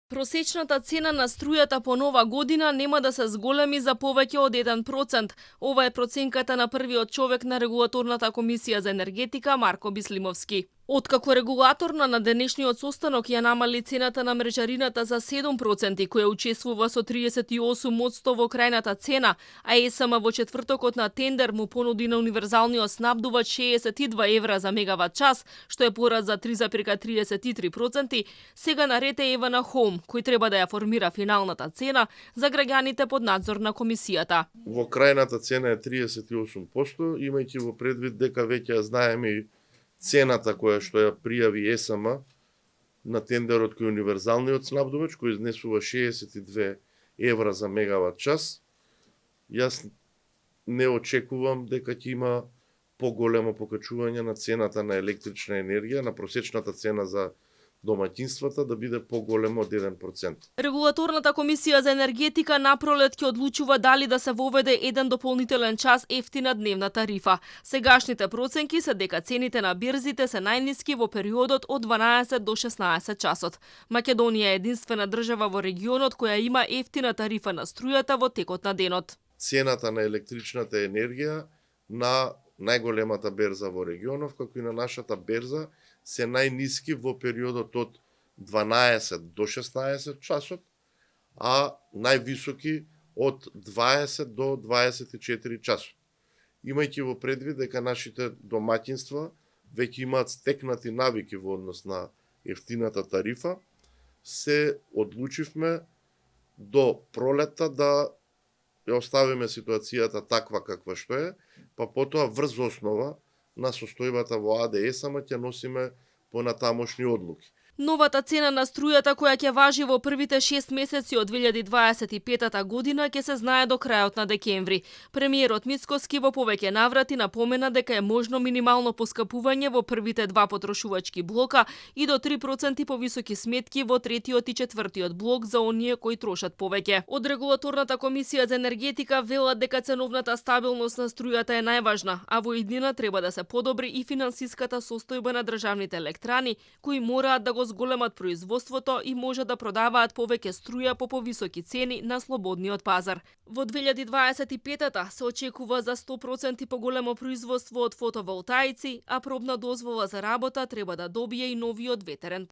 Просечната цена на струјата по нова година нема да се зголеми за повеќе од 1%. Ова е проценката на првиот човек на Регулаторната комисија за енергетика Марко Бислимовски. Откако регулаторна на денешниот состанок ја намали цената на мрежарината за 7%, која учествува со 38% во крајната цена, а ЕСМ во четвртокот на тендер му понуди на универзалниот снабдувач 62 евра за мегават час, што е пораст за 3,33%, сега наред е Евана Хоум, кој треба да ја формира финалната цена за граѓаните под надзор на комисијата. Во крајната цена е 38%, имајќи во предвид дека веќе ја знаеме и цената која што ја пријави ЕСМ на тендерот кој универзалниот снабдувач, кој изнесува 62 евра за мегават час. Јас не очекувам дека ќе има поголемо покачување на цената на електрична енергија, на просечната цена за домаќинствата да биде поголемо од 1%. Регулаторната комисија за енергетика напролет ќе одлучува дали да се воведе еден дополнителен час ефтина дневна тарифа. Сегашните проценки се дека цените на бирзите се најниски во периодот од 12 до 16 часот. Македонија е единствена држава во регионот која има ефтина тарифа на струјата во текот на денот. Цената на електричната енергија на најголемата берза во регионов, како и на нашата берза, се најниски во периодот од 12 до 16 часот, а највисоки од 20 до 24 часот. Имајќи во предвид дека нашите домаќинства веќе имаат стекнати навики во однос на ефтината тарифа, се одлучивме до пролета да ја оставиме ситуацијата таква каква што е, па потоа врз основа на состојбата во АДС-ама ќе носиме понатамошни одлуки. Новата цена на струјата која ќе важи во првите 6 месеци од 2025 година ќе се знае до крајот на декември. Премиерот Мицкоски во повеќе наврати напомена дека е можно минимално поскапување во првите два потрошувачки блока и до 3% повисоки сметки во третиот и четвртиот блок за оние кои трошат повеќе. Од Регулаторната комисија за енергетика велат дека ценовната стабилност на струјата е најважна, а во иднина треба да се подобри и финансиската состојба на државните електрани, кои мораат да го зголемат производството и може да продаваат повеќе струја по повисоки цени на слободниот пазар. Во 2025 се очекува за 100% поголемо производство од фотоволтаици, а пробна дозвола за работа треба да добие и новиот ветерен